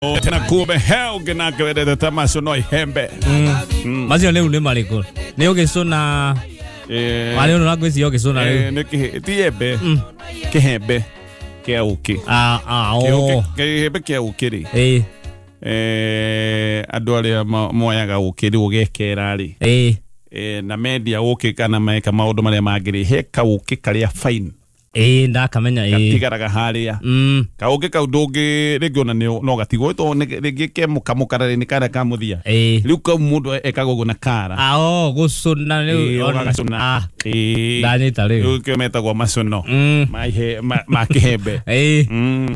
Tena kumbe hau nake wendete ta macio no ihembe. Macio rĩu nĩ marĩkũ? Nĩ ũgĩcũna marĩ ũno na ngwĩciria ũgĩcũna rĩu. Nĩ ti embe, kĩhembe kĩa ũkĩ. Ah, ah, oh. Kĩhembe kĩa ũkĩ rĩ, andũ arĩa moyaga ũkĩ rĩu ũgekera rĩ, na mendia ũkĩ kana meka maũndũ marĩa mangĩ rĩ, he kaũkĩ karĩa fine Ĩĩ, ndakamenya, ĩĩ. Gatigaraga harĩa. Kaũkĩ kau ndũngĩ rĩngĩ ona no gatigwo to rĩngĩ ke mũkamũkara rĩ, nĩ karĩa ka mũthia. Rĩu kau mũndũ ekaga ũguo na kara. Ah, oh, gũcũna rĩu. Ũgagacũna. Ah, ndanyita rĩu. Rĩu kĩo metagwo macuno ma kĩhembe.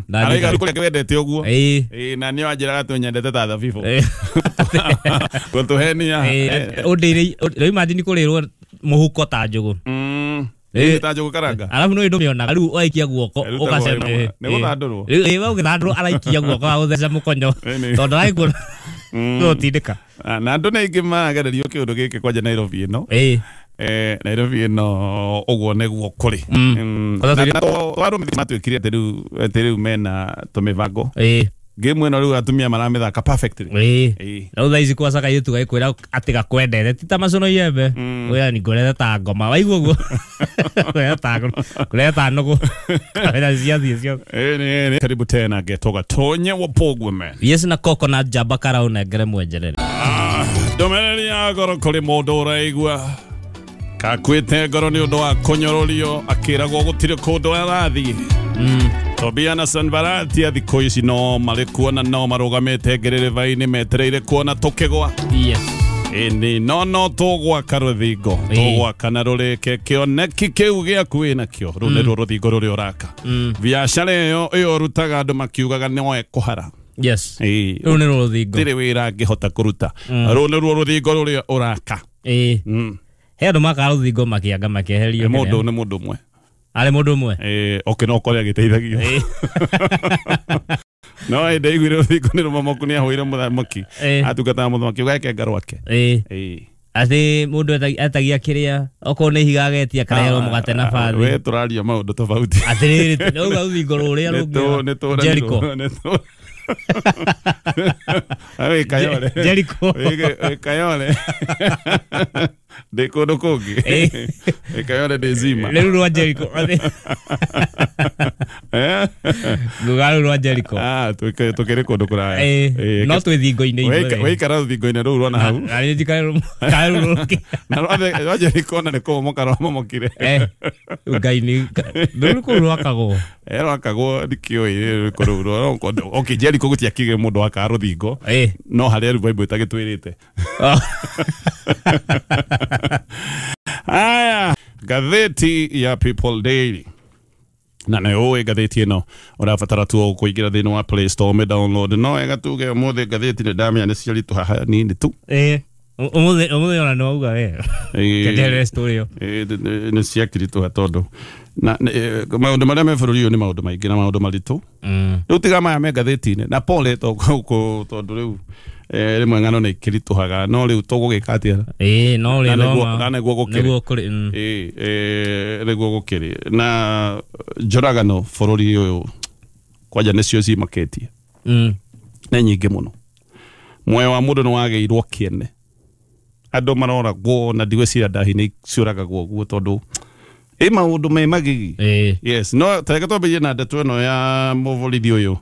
Ndanyita. Araiga rĩu kũrĩa wendete ũguo. Ĩĩ. Ĩĩ, na nĩ wanjĩraga atĩ ũnyendete ta thabibũ. Gũtũhenia. Ũndĩire rĩu, imagine kũrĩrwo mũhuko ta njũgũ. Ĩĩ, ta njũgũ karanga. Alafu no ndũmĩonaga rĩu waikia guoko Ĩrutagwo ũgacema. nĩ gũthandũrwo. Rĩu we ũgĩthandũrwo araikia guoko agũtheca mũkonyo Ĩni. tondũ araikuona gũtindĩka. Ah, na andũ nĩ aingĩ maragererio kĩũndũ gĩkĩ kwanja Nairobi ĩno. Nairobi ĩno ũguo nĩguo kũrĩ. Kwanza Na arũme matuĩkire atĩ rĩu mena tũmĩbango. Game ĩno rĩu atumia maramĩthaka perfectly. Rĩu thaa ici kwaca kairĩtu gagĩkwĩra atĩ gakwendete ti ta macuno iembe, wĩra ni ngũrete ta ngoma, waigua ũguo ngũrete ta ngũrete ta nũgũ kamera ciathiĩ ciothe. Ĩĩ, karibu tena getoga tonye wapogwe man. Yes, na koko na njamba karaũnengere mwenjerere. Ndũmĩrĩri ya ngoro kũrĩ mũndũ ũraigua kakuĩte ngoro nĩ ũndũ wa kũnyũrũrio akĩragwo gũtirĩ kũndũ arathiĩ. Tobia na Sanbalati thikũ ici no marĩ kuona no marũgamĩte ngerereva-inĩ metereire kuona tũkĩgwa. Ĩni no tũgwaka rũthingo, tũgwaka na rũrĩke kĩoneki kĩu gĩaku wĩnakĩo. Rũu nĩruo rũthingo rũrĩa ũraka. Biacara ĩyo ĩyo ũrutaga andũ makiugaga no ekũhara. Rũu nĩ rũthingo. Ndirĩ wĩra angĩhota kũruta. Rũu nĩruo rũthingo rũrĩa ũraka. He andũ makaga rũthingo makĩanga makĩeherio. Nĩ mũndũ nĩ mũndũ ũmwe. Arĩ mũndũ ũmwe. Okay, no ũkore agĩteithagio. No hĩndĩ aiguire rũthingo nĩ rũmomoku nĩ ahũire mũthamaki. Atungataga mũthamaki ũgeke rwake. Atĩ mũndũ etagia kĩrĩa okorwo nĩ ihiga agetia kareherwo mũgate na bathi. We tũraria maũndũ tofauti. Atĩrĩrĩ, rĩu rũthingo rũrĩa rũngĩ. Nĩ tũrarirwo. Jericho. Wĩ Kayole. Jericho. Wĩ Kayole. Ndĩ kũndũ kũngĩ. Wĩ Kayole ndĩ Zima. Rĩu rwa Jericho. Nguga rĩu rwa Jericho. Ah, tũkĩrĩ kũndũ kũraya. No twĩ thingo-inĩ ithuĩ. Wĩikara rũthingo-inĩ rũu rwa na hau. Na niĩ njikare rũu rũngĩ. Na rwa Jericho na nĩ kũmomoka rwamomokire. Ngai nĩ rũu kũu rwakagwo. Rwakagwo ndikĩũĩ rũkũ rũu okay, Jericho gũtiakĩgĩ mũndũ wakaga rũthingo. No harĩa rĩu Bible ĩtagĩtwĩrĩte. Aya, ngathĩti ya People Daily. Na nĩ ũĩ ngathĩti ĩno ũrabatara tu kũingĩra thĩinĩ wa Play Store ũmĩ download. No wega tuge ũmũthĩ ngathĩti nĩ ndamenya nĩ ciaritũha hanini tu. Ũmũthĩ ona nĩ wauga we. Kenderere story ĩyo. Nĩ ciakiritũha tondũ na maũndũ marĩa me bũrũri ũyũ nĩ maũndũ maingĩ na maũndũ maritũ. Rĩu tiga maya me ngathĩti-inĩ na pole tondũ rĩu rĩmwe ng'ano nĩ ikĩritũhaga no rĩu tũgũgĩka atĩa? No ũrĩthoma. Na nĩguo gũkĩrĩ. Nĩguo kũrĩ. Nĩguo gũkĩrĩ. Na njũragano bũrũri ũyũ kwanja nĩcio cimakĩtie. Nĩ nyingĩ mũno. Muoyo wa mũndũ nĩ wagĩirwo kĩene. Andũ maroragwo na ndigwĩciria ndahi nĩ ciũragagwo ũguo tondũ ĩ maũndũ me magigi. Yes, no tareke twambĩrĩrie na ndeto ĩno ya mũborithi ũyũ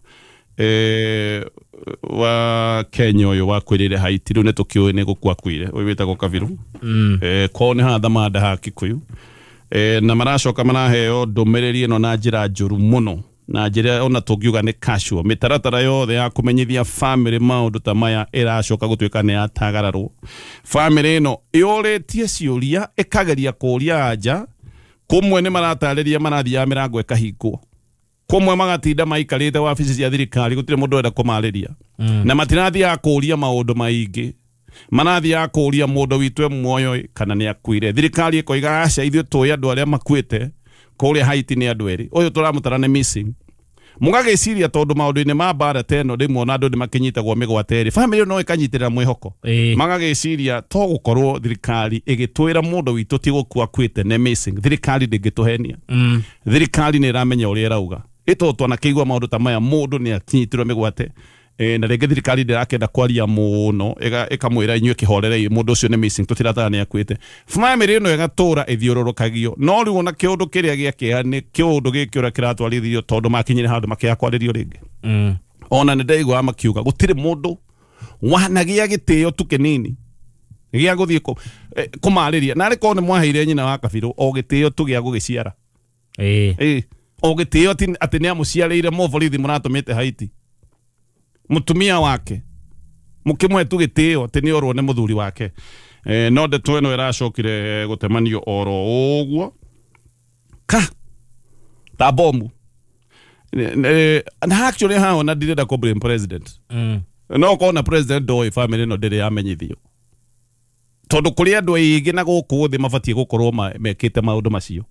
wa Kenya ũyũ wakuĩrĩire Haiti. Rĩu nĩ tũkĩũĩ nĩ gũkua akuire, ũyũ wĩtagwo Kabiru. Kwao nĩ haha Thamanda ha Kikuyu. Na maracoka maraheo ndũmĩrĩri ĩno na njĩra njũru mũno, na njĩra ona tũngiuga nĩ casual. Mĩtaratara yothe ya kũmenyithia family maũndũ ta maya ĩracoka gũtuĩka nĩ yatagararwo. Family ĩno ĩũrĩtie ciũria, ĩkageria kũũria anja. Kũmwe nĩ maratarĩria marathiaga mĩrango ĩkahingwo, kũmwe magatinda maikarĩte wabici cia thirikari gũtirĩ mũndũ ũrenda kũmarĩria. Na matirathiaga kũũria maũndũ maingĩ, marathiaga kũũria mũndũ witũ e muoyo kana nĩ akuire. Thirikari ĩkoiga aca, ithuĩ tũĩ andũ arĩa makuĩte kũrĩa Haiti nĩ andũ erĩ, ũyũ tũramũtara nĩ missing. Mũgagĩciria tondũ maũndũ-inĩ ma mbara ta ĩno rĩmwe ona andũ nĩ makĩnyitagwo mĩgwate ĩrĩ, family no ĩkanyitĩrĩra mwĩhoko. Magagĩciria to gũkorwo thirikari ĩgĩtwĩra mũndũ witũ ti gũkua akuĩte nĩ missing, thirikari ndĩngĩtũhenia. Thirikari nĩ ĩramenya ũrĩa ĩrauga. Ĩtondũ twanakĩigua maũndũ ta maya mũndũ nĩ akinyitirwo mĩgwate Na rĩngĩ thirikari ndĩrakĩenda kwaria mũno, ĩkamwĩra inyuĩ kĩhorerei, mũndũ ũcio nĩ missing, tũtirataga nĩ akuĩte. Family ĩno ĩgatũra ĩthiũrũrũkagio, no rĩu ona kĩũndũ kĩrĩa gĩa kĩeha nĩ kĩũndũ gĩkĩ ũrĩa kĩratwarithirio, tondũ makinyire handũ makĩaga kwarĩrio rĩngĩ. Ona nĩ ndaiguaga makiuga gũtirĩ mũndũ wanagĩa gĩtĩo tu kĩnini gĩa gũthiĩ kũmarĩria, na arĩ korwo nĩ mwaheire nyina wa Kabirũ o gĩtĩo tu gĩa gũgĩciara. O gĩtĩo atĩ nĩ amũciarĩire mũborithi mũratũmĩte Haiti, mũtumia wake mũkĩmũhe tu gĩtĩo atĩ nĩ orwo nĩ mũthuri wake. No ndeto ĩno ĩracokire gũtemanio oro ũguo ka ta bomu. Na actually haha ona ndirenda kũ blame president. No kona president ndoĩ family ĩno ndĩrĩ yamenyithio, tondũ kũrĩ andũ aingĩ na gũkũ thĩ mabatiĩ gũkorwo mekĩte maũndũ macio.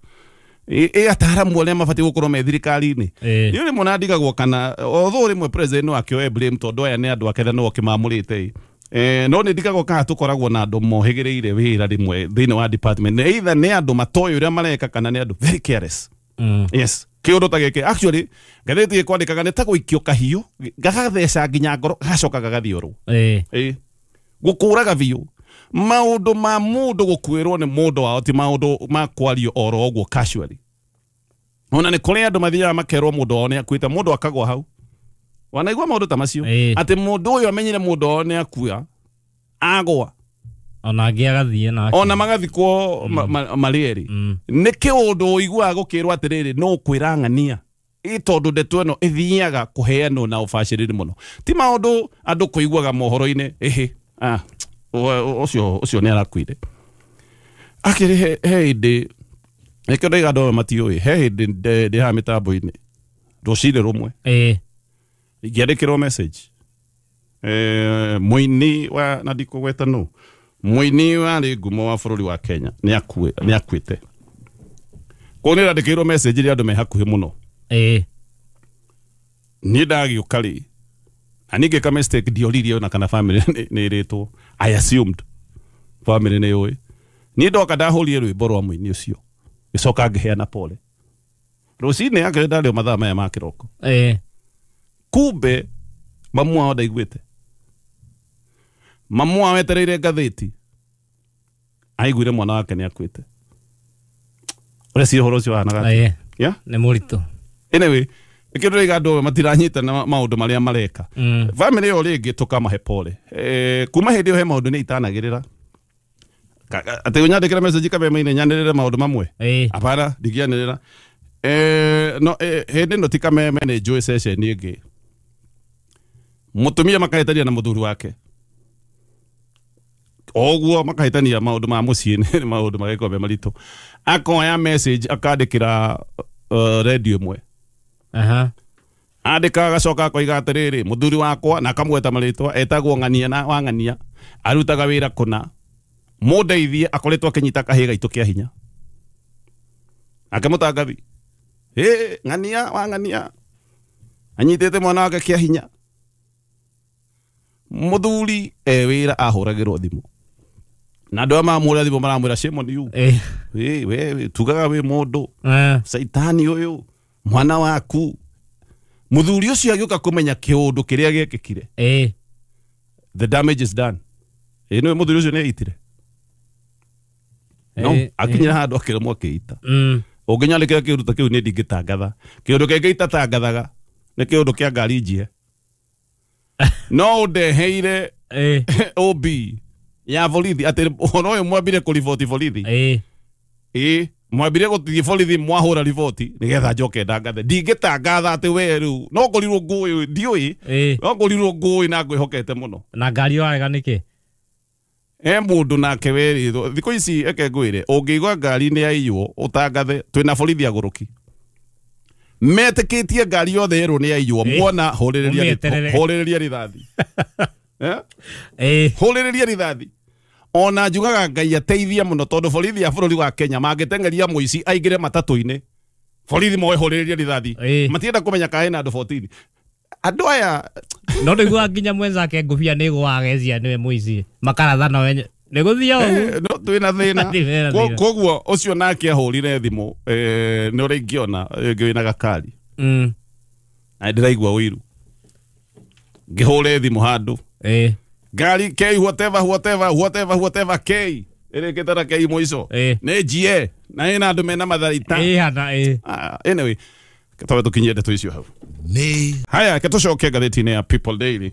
Ataaramu arĩa mabatiĩ gũkorwo me thirikari-inĩ. Niĩ rĩmwe na ndigagwo kana although rĩmwe president no akĩoe blame tondũ aya nĩ andũ ake na nĩo kĩmamũrĩte. No nĩ ndigagwo kana tũkoragwo na andũ mohĩgĩrĩire wĩra rĩmwe thĩinĩ wa department, either nĩ andũ matoĩ ũrĩa mareka kana nĩ andũ very careless. Yes, kĩũndũ ta gĩkĩ actually ngathĩti ĩkwandĩkaga nĩ ta gũikio kahiũ gagatheca nginya ngoro gagacoka gagathiũrwo. Gũkũraga biũ maũndũ ma mũndũ gũkuĩrwo nĩ mũndũ wao ti maũndũ ma kwario oro ũguo casually. Ona nĩ kũrĩ andũ mathiaga makerwo mũndũ wao nĩ akuĩte, mũndũ akagwa hau. Wanaigua maũndũ ta macio atĩ mũndũ ũyũ amenyire mũndũ wao nĩ akua agwa, ona angĩ agathiĩ nake, ona magathikwo marĩ erĩ. Nĩ kĩũndũ ũiguaga gũkĩrwo atĩrĩrĩ, no kwĩra ng'ania ĩ tondũ ndeto ĩno ĩthiaga kũheanwo na ũbacĩrĩri mũno, ti maũndũ andũ kũiguaga mohoro-inĩ ĩhĩ ũcio nĩ arakuire. Akĩrĩ he hĩndĩ nĩkĩo ndaiga andũ matiũĩ, he hĩndĩ ndĩ haha mĩtambo-inĩ rũcinĩ rũmwe ingĩandĩkĩrwo message mũini wa na ndikũgweta nũ, mũini warĩ ngumo wa bũrũri wa Kenya nĩ akuĩte. Kũu nĩ ndandĩkĩirwo message ĩrĩa andũ me hakuhĩ mũno. Niĩ ndagĩũka rĩ, na niĩ ngĩka mistake, ndioririe ona kana family nĩ ĩrĩtwo. I assumed family nĩ yũĩ. Niĩ ndoka ndahũrire rwĩmbo rwa mũini ũcio, ngĩcoka ngĩheana pole. Rũcinĩ akĩrĩ ndarĩ o mathaa maya ma kĩroko. Kumbe mamu wao ndaiguĩte, mamu wao etereire ngathĩti aiguire mwana wake nĩ akuĩte. Ũrĩa ci ũhoro ũcio wahanaga atĩa? Yeah? Nĩ mũritũ. Anyway, nĩkĩo ndĩraiga andũ matiranyitana maũndũ marĩa mareka. Family ĩyo rĩngĩ tũkamahe pole. Kuma hĩndĩ ĩyo he maũndũ nĩ itanagĩrĩra. Atĩ ũnyandĩkĩre message kameme-inĩ nyanĩrĩre maũndũ mamwe. Hapana, ndingĩanĩrĩra. No hĩndĩ ĩno ti kameme nĩ njũĩ session ĩngĩ. Mũtumia makahĩtania na mũthuri wake. Oguo makahĩtania maũndũ ma mũciĩ nĩ maũndũ magĩkorwo me maritũ. Akoya message akandĩkĩra radio ĩmwe. Andĩka agacoka akoiga atĩrĩrĩ, mũthuri wakwa, na akamweta marĩtwa, etagwo Ng'ania na wa Ng'ania, arutaga wĩra kũna, mũndeithie, akoretwo akĩnyita kahĩĩ gaitũ kĩa hinya. Akĩmũtangathi, Ng'ania wa Ng'ania anyitĩte mwana wake kĩa hinya. Mũthuri e wĩra ahũragĩrwo thimũ, na andũ aya mamũhũrĩra thimũ maramwĩra shame on you. We tugaga wĩ mũndũ caitani ũyũ mwana waku. Mũthuri ũcio agĩũka kũmenya kĩũndũ kĩrĩa gĩekĩkire. The damage is done. Nĩwe mũthuri ũcio nĩ eitire. No, akinyira handũ akĩremwo akĩita. Ũngĩnyandĩkĩra kĩũndũ ta kĩu niĩ ndingĩtangatha. Kĩũndũ kĩngĩ itatangathaga nĩ kĩũndũ kĩa ngari njie. No ũndeheire OB ya borithi atĩ ũhoro ũyũ mwambire kũriboti borithi. Mwambire gũthiĩ borithi mwahũra riboti nĩgetha njoke ndangathe. Ndingĩtangatha atĩ we rĩu no ngorirwo ngũĩ ndiũĩ, no ngorirwo ngũĩ na ngwĩhokete mũno. Na ngari warega nĩkĩ? He mũndũ nake werĩtwo thikũ ici eke ngwĩre, ũngĩigua ngari nĩ yaiywo ũtangathe, twĩna borithi agũrũki metĩkĩtie ngari yothe yerwo nĩ yaiywo, muona hũrĩrĩria rithathi. Hũrĩrĩria rithathi. Ona njugaga Ngai ateithia mũno tondũ borithi ya bũrũri wa Kenya mangĩteng'eria mũici aingĩre matatũ-inĩ, borithi moe hũrĩrĩria rithathi, matienda kũmenya kana ena andũ 14. Andũ aya no ndiguaga nginya mwenzake ngũbia nĩ ĩgũaga nĩwe mũici makaratha no nĩ gũthiĩ ũguo. No twĩna thĩna. Koguo ũcio nake ahũrire thimũ nĩ ũrĩa ingĩona rĩngĩ wĩna gakari. Na ndĩraigua ũiru. Ngĩhũre thimũ handũ. Eh. Ngari K whatever whatever whatever whatever K. Ĩrĩkĩte na K mũico. Eh. Nĩ GA. Na ĩna andũ mena matharaita. Eh hana eh. Anyway, twabe tũkinyie ndeto icio hau. Nĩ Haya, ke tũcoke ngathĩti-inĩ ya People Daily.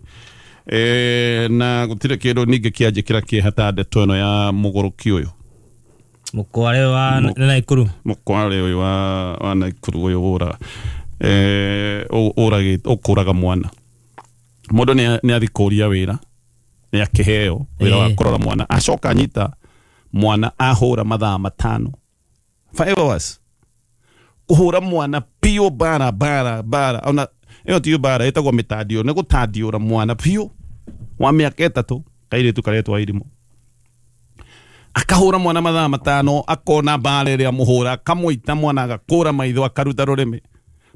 Na gũtirĩ kĩndũ ningĩ kĩanjĩkĩra kĩeha ta ndeto ĩno ya mũgũrũki ũyũ. Mũkware wa Naikuru. Mũkware ũyũ wa Naikuru ũyũ ũraga. Ũragĩte ũkũraga mwana. Mũndũ nĩ athi kũria wĩra. Nĩ akĩheo wĩra wa kũrora mwana. Acoka anyita mwana ahũra mathaa 5. 5 hours. Kũhũra mwana piũ bara bara bara. Ona ĩyo tiyo bara ĩtagwo mĩtandio. Nĩ gũtandiũra mwana piũ wa mĩaka 3 kairĩtu karetwo Irimũ. Akahũra mwana mathaa 5 akona bara ĩrĩa mũhũra akamũita mwana agakũra maitho akaruta rũrĩmĩ.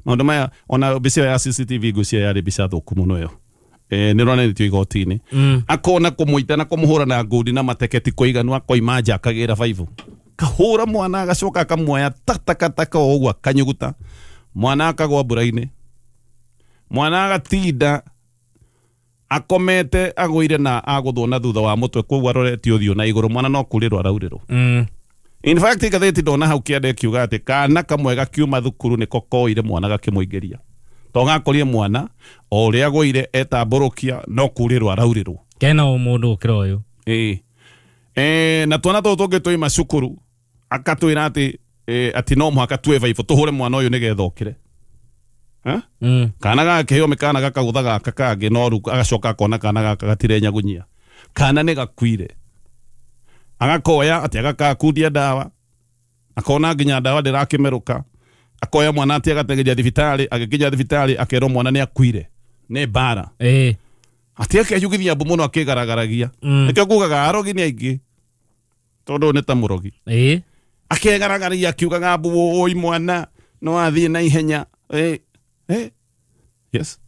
Maũndũ maya ona mbica ya CCTV ngwĩciria yarĩ mbica thũku mũno ĩyo. Nĩ ronanĩtio igoti-inĩ. Akona kũmũita na kũmũhũra na ngundi na mateke ti kũiganu akoima nja akagĩra 5. Kahũra mwana agacoka akamuoya tatakataka o ũguo akanyuguta. Mwana akagwa mbura-inĩ. Mwana agatinda akomete agũire na agũthwo na thutha wa mũtwe koguo aroretie ũthiũ na igũrũ mwana no kũrĩrwo araurĩrwo. In fact ngathĩti ndona hau kĩanda ĩkiuga atĩ kana kamwe gakiuma thukuru nĩko koire mwana gakĩmũingĩria. To gakorire mwana o ũrĩa agũire etambũrũkia no kũrĩrwo araurĩrwo. Kena ũmũndũ ũkĩra ũyũ. Ĩĩ. Na twana tũtũ tũngĩ tũima cukuru akatwĩra atĩ atĩ no mũhaka tuwe baibũ tũhũre mwana ũyũ nĩgetha okĩre. Kana gakĩheo mĩkana gakagũtha gaka kangĩ no rĩu agacoka akona kana gaka gatirĩ nyagunyia. Kana nĩ gakuire. Agakoya atĩ agakakundia ndawa. Akona nginya ndawa ndĩrakĩmerũka. Akoya mwana atĩ agatengeria thibitarĩ, agĩkinya thibitarĩ akerwo mwana nĩ akuire. Nĩ mbara. Atĩ akeyugithia mbu mũno akĩgaragaragia. Nĩkĩo ngugaga arogi nĩ aingĩ. Tondũ nĩ ta mũrogi. Akegaragaria akiugaga mbu ũi mwana no athiĩ na ihenya. Yes.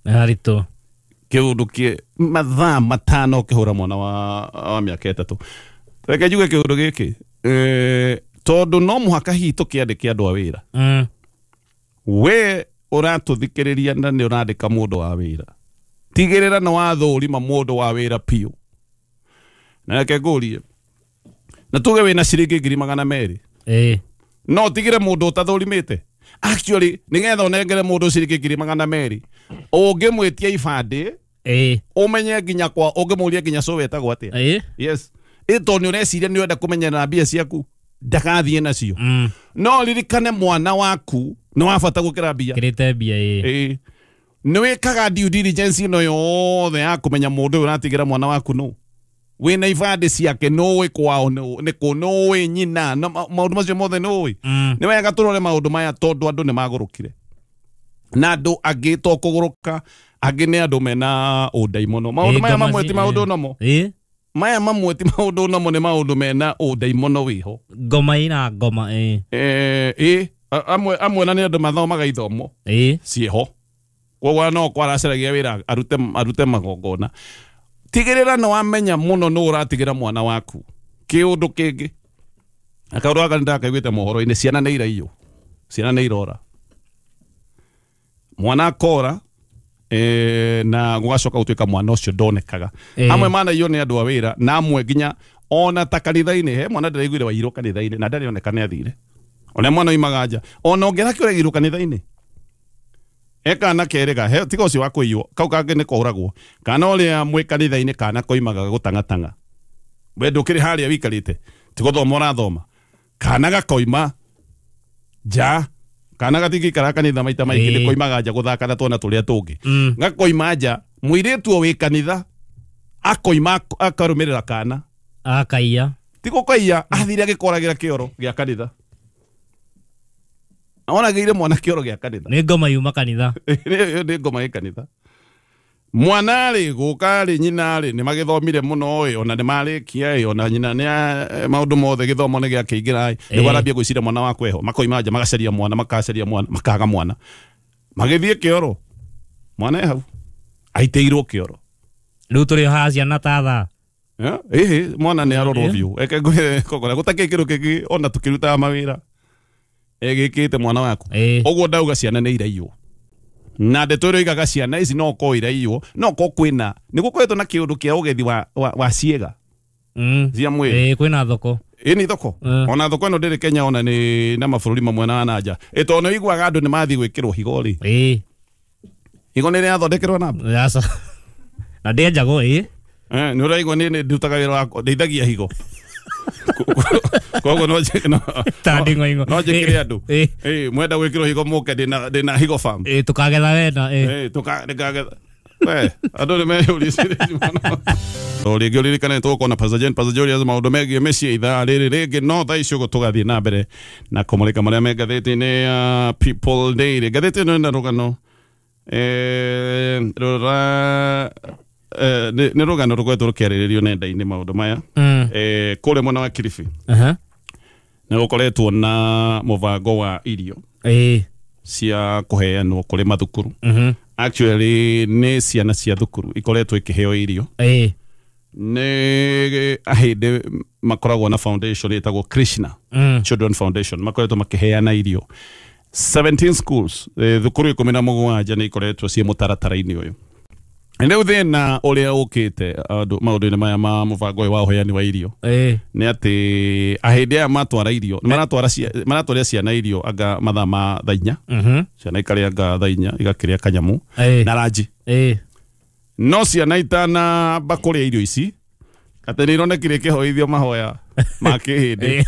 Haritũ. Kĩũndũ kĩ mathaa 5 ũkĩhũra mwana wa mĩaka 3. Reke njuge kĩũndũ gĩkĩ. Tondũ no mũhaka hihi tũkĩandĩke andũ a wĩra. We ũratũthikĩrĩria na nĩ ũrandĩka mũndũ wa wĩra. Tigĩrĩra nĩ wathũrima mũndũ wa wĩra piũ. Na reke ngũrie. Na tuge wĩna ciringi 200,000. No ũtigĩre mũndũ ũtathũrimĩte. Actually, nĩgetha ũnengere mũndũ ciringi 200,000 ũngĩmwĩtia ibandĩ ũmenye nginya kwa ũngĩmũria nginya cũ wetagwo atĩa. Yes. Tondũ nĩ ũreciria nĩ ũrenda kũmenyerera mbia ciaku ndagathiĩ nacio. No ririkane mwana waku nĩ wa bata gũkĩra mbia. Kĩrĩte mbia. Nĩ wĩkaga due diligence ĩno yothe ya kũmenya mũndũ ũyũ ũratigĩra mwana waku nũ. Wĩna ibandĩ ciake nũĩ kwao nĩkũ nũĩ nyina maũndũ macio mothe nũĩ. Nĩ wega tũrore maũndũ maya tondũ andũ nĩ magũrũkire. Na andũ angĩ to kũgũrũka angĩ nĩ andũ mena ũndaimono. Maũndũ maya mamwe ti maũndũ nomo. Maya mamwe ti maũndũ nomo nĩ maũndũ mena ũndaimono wĩho. Ngoma ina ngoma. Amwe na nĩ andũ mathomaga ithomo. Ciĩho. Koguo no kwaracaragia wĩra arute magongona. Tigĩrĩra nĩ wamenya mũno nũ ũratigĩra mwana waku. Kĩũndũ kĩngĩ. Akaũndũ gaka nĩndakaiguĩte mohoro-inĩ ciana nĩ iraiywo. Ciana nĩ irora. Mwana akora na gũgacoka gũtuĩka mwana ũcio ndonekaga. Amwe manaiywo nĩ andũ a wĩra na amwe nginya ona ta kanitha-inĩ he mwana ndĩraiguire waiyirwo kanitha-inĩ na ndarĩ oneka nĩ athire. Ona mwana oimaga nja. Ona ũngĩra kĩũragirwo kanitha-inĩ. Kana kerega he tiga ũcio wa kũiywo kau kangĩ nĩ kũragwo kana ũrĩa mwĩ kanitha-inĩ kana koimaga gũtang'atang'a we ndũkĩrĩ harĩa wĩikarĩte ti gũthoma ũrathoma kana gakoima nja kana gatingĩikara kanitha maita maingĩ nĩ koimaga nja gũthaka na twana tũrĩa tũngĩ gakoima nja mũirĩtu o wĩ kanitha akoima akarũmĩrĩra kana akaiya ti gũkaiya athire agĩkoragĩra kĩoro gĩa kanitha. Oragĩire mwana kĩoro gĩa kanitha. Nĩ ngoma yuma kanitha. Nĩ ngoma ĩ kanitha. Mwana rĩ gũka rĩ nyina rĩ nĩ magĩthomire mũno ĩ ona nĩ marĩkia ĩ ona nyina nĩ maũndũ mothe gĩthomo nĩ gĩakĩingĩra ĩ nĩguo arambia gwĩciria mwana wakwa eho makoima nja magacaria mwana makacaria mwana makaga mwana magĩthiĩ kĩoro mwana e hau aitĩirwo kĩoro. Rĩu tũrĩ haha ciana ta thaa. Ĩhĩ mwana nĩ arorwo biũ. Reke ngwĩre kogora gũtakĩrĩ kĩndũ kĩngĩ ona tũkĩrutaga mawĩra egĩkĩte mwana waku. Ũguo ndauga ciana nĩ iraiywo. Na ndeto ĩrĩa igaga ciana ici no ko iraiywo no ko kwĩna nĩ gũkoretwo na kĩũndũ kĩa ũgethi wa ciĩga cia mwĩrĩ. Kwĩna thoko. Ĩ nĩ thoko. Ona thoko ĩno ndĩrĩ Kenya ona nĩ na mabũrũri mamwe na nanja. Ĩ tondũ nĩ ũiguaga andũ nĩ mathiĩ gwĩkĩrwo higo rĩ. Higo nĩ rĩathondekerwo namba. Aca. Na ndĩenjagwo ĩ. Nĩ ũraigua nĩ ndutaga wĩra wa ndeithagia higo. Koguo no njĩkĩre andũ. Mwenda gwĩkĩrwo higo mũke ndĩna higo farm. Tũkagetha wena. Tũkagetha. We, andũ nĩ meyũria mũno. O rĩngĩ ũririkane tũgũkorwo na Pastor Jane, Pastor Julius maũndũ megiĩ mĩciĩ ithaa rĩrĩ rĩngĩ no thaa ici ũguo tũgathiĩ na mbere na kũmũrĩka marĩa me ngathĩti-inĩ ya People Daily. Ngathĩti ĩno ĩna rũgano nĩ rũgano rũkoretwo rũkĩarĩrĩrio nenda-inĩ maũndũ maya. Kũrĩa mwena wa Kilifi nĩ gũkoretwo na mũbango wa irio cia kũheanwo kũrĩ mathukuru. Actually nĩ ciana cia thukuru ikoretwo ikĩheo irio. Nĩ ahĩndĩ makoragwo na foundation ĩtagwo Krishna Children Foundation makoretwo makĩheana irio 17 schools thukuru 17 nĩ ikoretwo ciĩ mũtaratara-inĩ ũyũ. Rĩu thĩna ũrĩa ũkĩte maũndũ-inĩ maya ma mũbango ũyũ wa ũheani wa irio nĩ atĩ ahĩndĩ aya matwara irio nĩ maratwarĩra ciana irio anga mathaa ma thaa inya. Ciana ikarĩa anga thaa inya igakĩrĩa kanyamu na ranji. No ciana itanamba kũrĩa irio ici atĩ nĩ ironekire ikĩhoithio mahoya ma kĩhĩndĩ.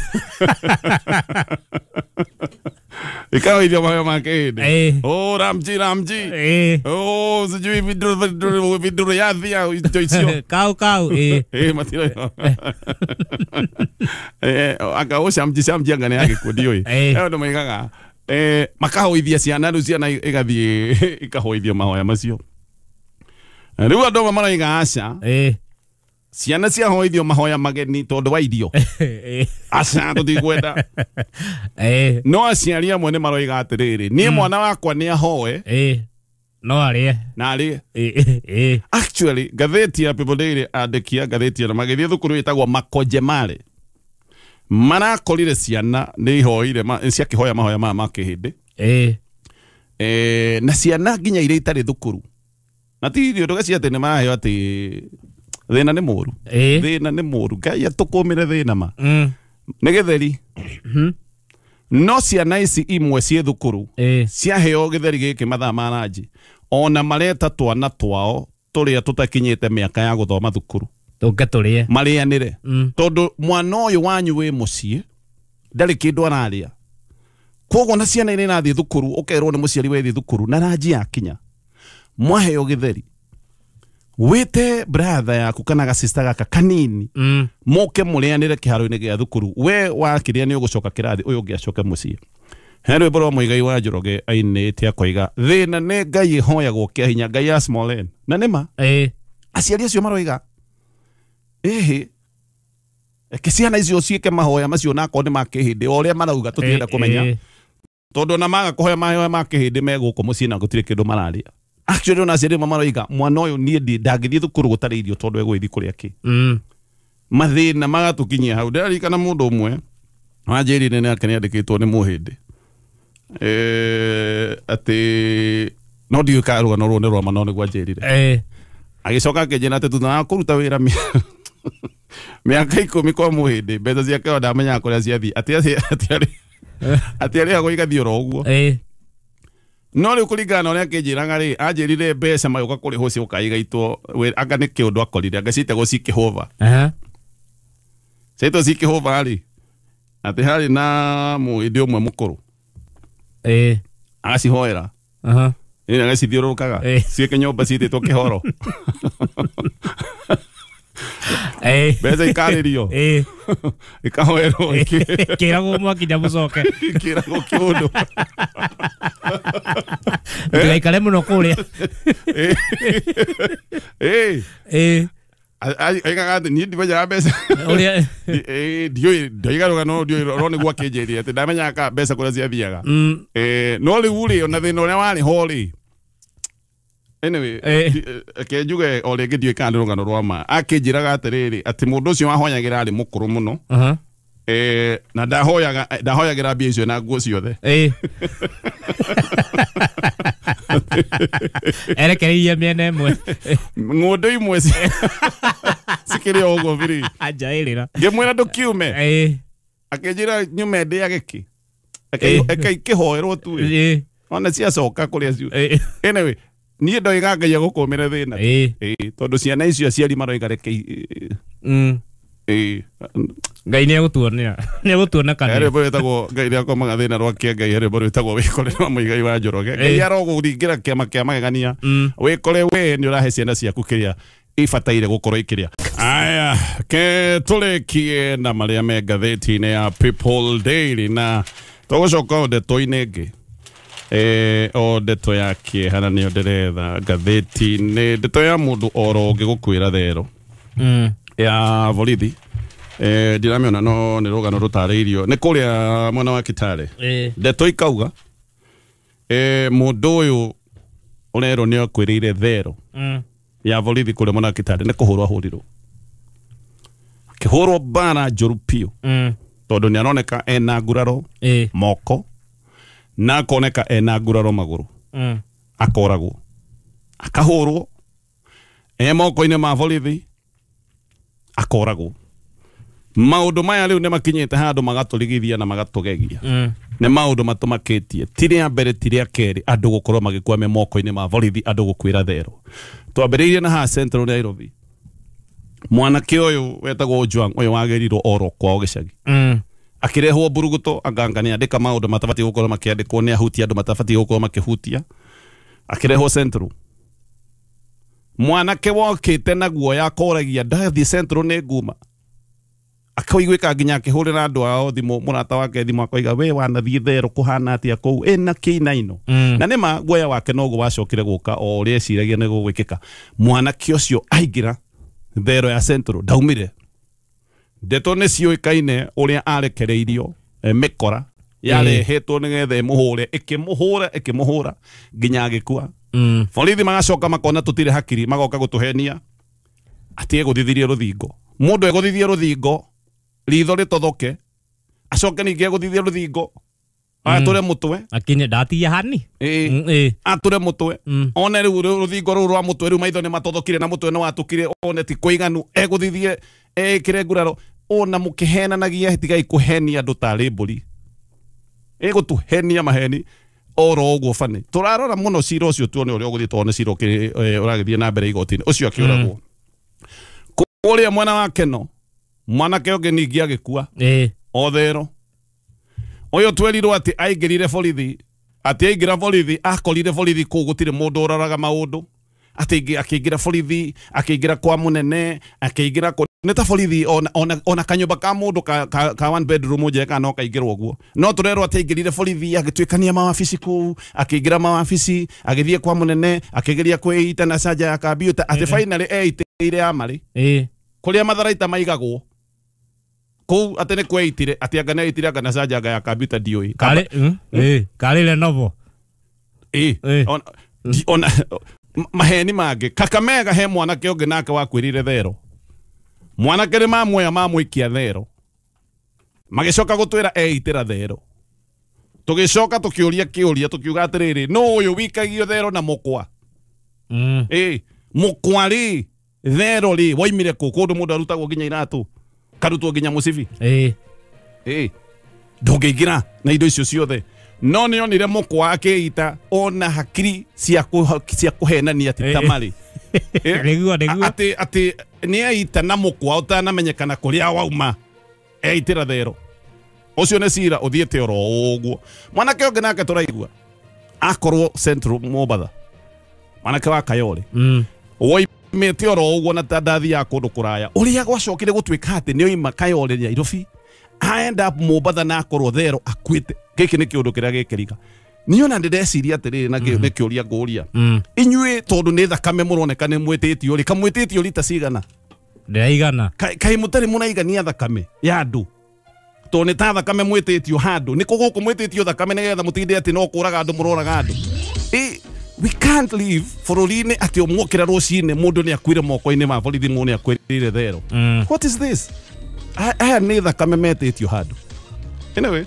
Ikahoithio mahoya ma kĩhĩndĩ. Oh Ramji Ramji. Oh sijui viduru yathia indo icio. Kau kau. Matira. Anga o Shamji Shamji anga nĩ ya gĩkundi ũyũ. Andũ moigaga makahoithia ciana rĩu ciana igathiĩ ikahoithio mahoya macio. Rĩu andũ amwe maroiga aca. Ciana ciahoithio mahoya mageni tondũ wa irio. Aca tũtikwenda. No aciari amwe nĩ maroiga atĩrĩrĩ, niĩ mwana wakwa nĩ ahoe. No arĩe. Na arĩe. Actually ngathĩti ya People Daily andĩki a ngathĩti ĩno magĩthiĩ thukuru ĩtagwo Makojemare. Marakorire ciana nĩ ihoire ciakĩhoya mahoya maya ma kĩhĩndĩ. Na ciana nginya iria itarĩ thukuru. Na ti irio ndũgacia atĩ nĩ maraheo atĩ thĩna nĩ mũru. Thĩna nĩ mũru. Ngai atũkũmĩre thĩna ma. Nĩ gĩtheri. No ciana ici imwe ciĩ thukuru ciaheo gĩtheri gĩkĩ mathaa ma ranji ona mareta twana twao tũrĩa tũtakinyĩte mĩaka ya gũthoma thukuru. Tũke tũrĩe. Marĩanĩre. Tondũ mwana ũyũ wanyu wĩ mũciĩ ndarĩ kĩndũ ararĩa. Koguo na ciana iria irathiĩ thukuru ũkerwo nĩ mũciari wethiĩ thukuru na ranji yakinya mwaheo gĩtheri wĩte brother yaku kana ga sister gaka kanini moke mũrĩanĩre kĩharo-inĩ gĩa thukuru. We wakĩrĩa nĩ ũgũcoka kĩrathi ũyũ ũngĩ acoke mũciĩ. He rwĩmbo rwa Muigai wa Njoroge ainĩte akoiga thĩna nĩ Ngai ĩhoyagwo kĩa hinya, Ngai ya small n. Na nĩ ma aciari acio maroiga ĩhĩ reke ciana icio ciĩke mahoya macio nakorwo nĩ ma kĩhĩndĩ o ũrĩa marauga tũtirenda kũmenya tondũ ona maga kũhoya mahoya ma kĩhĩndĩ me gũkũ mũciĩ na gũtirĩ kĩndũ mararĩa. Actually ona aciari amwe maroiga mwana ũyũ niĩ ndangĩthiĩ thukuru gũtarĩ irio tondũ egũgĩthiĩ kũrĩa kĩ. Mathĩna magatũkinyia hau. Ndĩraririkana mũndũ ũmwe wanjĩrire nĩ ake nĩandĩkĩtwo nĩ mũhĩndĩ atĩ no ndiũĩ kana rũgano rũu nĩ rwa ma no nĩguo anjĩrire. Agĩcoka akĩnjĩra atĩ thutha wa kũruta wĩra mĩaka 10 kwa mũhĩndĩ mbeca ciake o ndamenyaga kũrĩa ciathiĩ atĩ arĩhagwo igathiĩ oro ũguo. No rĩu kũringana na ũrĩa akĩnjĩraga rĩ, anjĩrire mbeca magĩũka kũrĩhwo cioka igaitwo anga nĩ kĩũndũ akorire anga ciĩtagwo cikĩhũva. Ciĩtwo cikĩhũva rĩ, atĩ harĩ na mũhĩndĩ ũmwe mũkũrũ. Agacihoera. Agacithiũrũrũkaga ciĩke nyũmba ciĩtĩtwo kĩhoro. Mbeca ikarĩrio. Ikahoerwo Kĩragwo mwakinya mũcoke. Kĩragwo kĩũndũ. Ndũgaikare mũno kũrĩa. Aigaga atĩ niĩ ndimenyaga mbeca. Ũrĩa Ndiũĩ ndoiga rũgano ndiũĩ ro nĩguo akĩnjĩrire atĩ ndamenyaga mbeca kũrĩa ciathiaga. No rĩu rĩ ona thĩna ũrĩa warĩ ho rĩ Anyway, reke njuge o rĩngĩ ndiũĩ kana nĩ rũgano rwa ma. Akĩnjĩraga atĩrĩrĩ atĩ mũndũ ũcio wahoyagĩra arĩ mũkũrũ mũno. Na ndahoyagĩra mbia icio na nguo ciothe. Erekereirie mĩena ĩmwe. Ng'ũndũ imwe cikĩrĩ o ũguo biri. Anjaĩrĩra. Ngĩmwĩra ndũkiume. Akĩnjĩra nyume ndĩage kĩ. Eke ikĩhoerwo tu. Ona ciacoka kũrĩa ciu. Anyway, niĩ ndoiga Ngai agũkũmĩre thĩna. Tondũ ciana icio aciari maroiga reke. Ngai nĩ egũtuonera. Nĩ egũtuona kanitha. Harĩ rwĩmbo rwĩtagwo Ngai nĩ akomaga thĩna rwa Ngai, harĩ rwĩmbo rwĩtagwo Wĩkore rwa Mũigai wa Njoroge. Ngai arogũringĩra kĩama kĩa magegania. Wĩkore we nĩ ũrahe ciana ciaku kĩrĩa ibataire gũkorwo ikĩrĩa. Aya, ke tũrĩkie na marĩa me ngathĩti-inĩ ya People Daily na tũgũcoka o ndeto-inĩ ĩngĩ. O ndeto ya kĩeha na nĩyo ndĩretha ngathĩti-inĩ, ndeto ya mũndũ oro ũngĩ gũkuĩra thero ya borithi. Ndiramĩona no nĩ rũgano rũtarĩirio nĩ kũrĩa mwena wa Kitale. Ndeto ikauga mũndũ ũyũ ũrerwo nĩ akwĩrĩire thero ya borithi kũrĩa mwena wa Kitale nĩ kũhũrwo ahũrirwo, akĩhũrwo mbara njũru biũ tondũ nĩ aroneka ena nguraro moko na akoneka ena nguraro magũrũ, akoragwo akahũrwo e moko-inĩ ma borithi akoragwo. Maũndũ maya rĩu nĩ makinyĩte handũ magatũrigithia na magatũgegia. Nĩ maũndũ matũmakĩtie ti rĩa mbere ti rĩa kerĩ andũ gũkorwo magĩkua me moko-inĩ ma borithi, andũ gũkuĩra thero. Twambĩrĩirie na haha Central Nairobi, mwanake ũyũ wetagwo Ojwang ũyũ wagĩrirwo oro kwao gĩcagi, akĩrehwo mburuguto anganga nĩ andĩka maũndũ matabatiĩ gũkorwo makĩandĩkwo, nĩ ahutia andũ matabatiĩ gũkorwo makĩhutia, akĩrehwo Central. Mwanake wokĩte na guoya akoragia ndathiĩ Central nĩ nguma, akaiguĩka nginya akĩhũrĩra andũ ao thimũ, mũrata wake thimũ akoiga we wanathiĩ thero kũhana atĩa kũu ĩna kĩinaino. Na nĩma guoya wake noguo wacokire gũka o ũrĩa eciragia nĩ gũgwĩkĩka. Mwanake ũcio aingĩra thero ya Central ndaumire. Ndeto nĩ ciũĩkaine ũrĩa arekereirio mĩkora yarehetwo nĩgetha ĩmũhũre, ĩkĩmũhũra ĩkĩmũhũra nginya agĩkua. Borithi magacoka makona tũtirĩ hakiri, magoka gũtũhenia atĩ egũthithirie rũthingo. Mũndũ egũthithie rũthingo ritho rĩtothoke, acoke ningĩ egũthithie rũthingo atũre mũtwe, akinye ndatigia hani atũre mũtwe, one rĩu rũthingo rũu rwa mũtwe rĩu maitho nĩ matothokire na mũtwe nĩ watũkire, one ti kũiganu, egũthithie ekĩre nguraro. Ona mũkĩhenanagia tigai kũhenia andũ tarĩ mbũri, ĩgũtũhenia maheni oro ũguo bani. Tũrarora mũno cira ũcio tuone ũrĩa ũgũthiĩ, tondũ nĩ cira ũragĩthiĩ na mbere igoti-inĩ ũcio akĩũragwo. Kũrĩa mwena wa Keno mwanake ũngĩ ningĩ agĩkua o thero. Ũyũ twerirwo atĩ aingĩrire borithi, atĩ aingĩra borithi akorire borithi kũu gũtirĩ mũndũ ũroraga maũndũ, atĩ akĩingĩra borithi akĩingĩra kwa mũnene akĩingĩra nĩ ta borithi ona kanyũmba ka mũndũ ka one bedroom nje kana no kaingĩrwo ũguo. No tũrerwo atĩ aingĩrire borithi agĩtuĩkania mawabici kũu, akĩingĩra mawabici agĩthiĩ kwa mũnene akĩgeria kwĩita na canja ya kambiuta, atĩ finally eitĩire ya marĩ kũrĩa matharaita maigagwo kũu, atĩ nĩ kweitire, atĩ anga nĩ eitire anga na canja ya kambiuta ndiũĩ karĩ Lenovo. Ona maheni mangĩ. Kakamega he mwanake ũngĩ nake wakuĩrĩire thero. Mwanake nĩ mamuoya mamũikia thero, magĩcoka gũtwĩra eitĩra thero. Tũgĩcoka tũkĩũria kĩũria tũkiuga atĩrĩrĩ, nũ ũyũ wikagio thero na mũkwa? Mũkwa rĩ thero rĩ woimire kũ? Kũndũ mũndũ arutagwo nginya iratũ, karutwo nginya mũcibi. Ndũngĩingĩra na indo icio ciothe. No nĩ onire mũkwa akĩita ona hakiri cia kũhenania ti tamarĩ. Atĩ atĩ nĩ aita na mũkwa ũtanamenyekana kũrĩa wauma, eitĩra thero. Ũcio nĩ cira ũthiĩte oro ũguo. Mwanake ũngĩ nake tũraigua akorwo Central Mombatha, mwanake wa Kayole woimĩte oro ũguo na ndathiaga kũndũ kũraya, ũrĩa gwacokire gũtuĩka atĩ nĩ oima Kayole Nairobi aend up Mombatha na akorwo thero akuĩte. Gĩkĩ nĩ kĩũndũ kĩrĩa gĩkĩriga. Niĩ ona ndĩreciria atĩrĩrĩ na nĩ kĩũria ngũria inyuĩ, tondũ nĩ thakame mũroneka nĩ mwĩtĩtio rĩ, kamwĩtĩtio rita cigana? Ndĩraigana. Kaĩ mũtarĩ mũraigania thakame ya andũ? Tondũ nĩ ta thakame mwĩtĩtio handũ, nĩ kũ gũkũ mwĩtĩtio thakame nĩgetha mũtinde atĩ no kũraga andũ mũroraga andũ. We can't live bũrũri-inĩ atĩ ũmwokĩra rũcinĩ mũndũ nĩ akuire moko-inĩ ma borithi, mũndũ nĩ akuĩrĩire thero. What is this? Aya nĩ thakame metĩtio handũ. Anyway,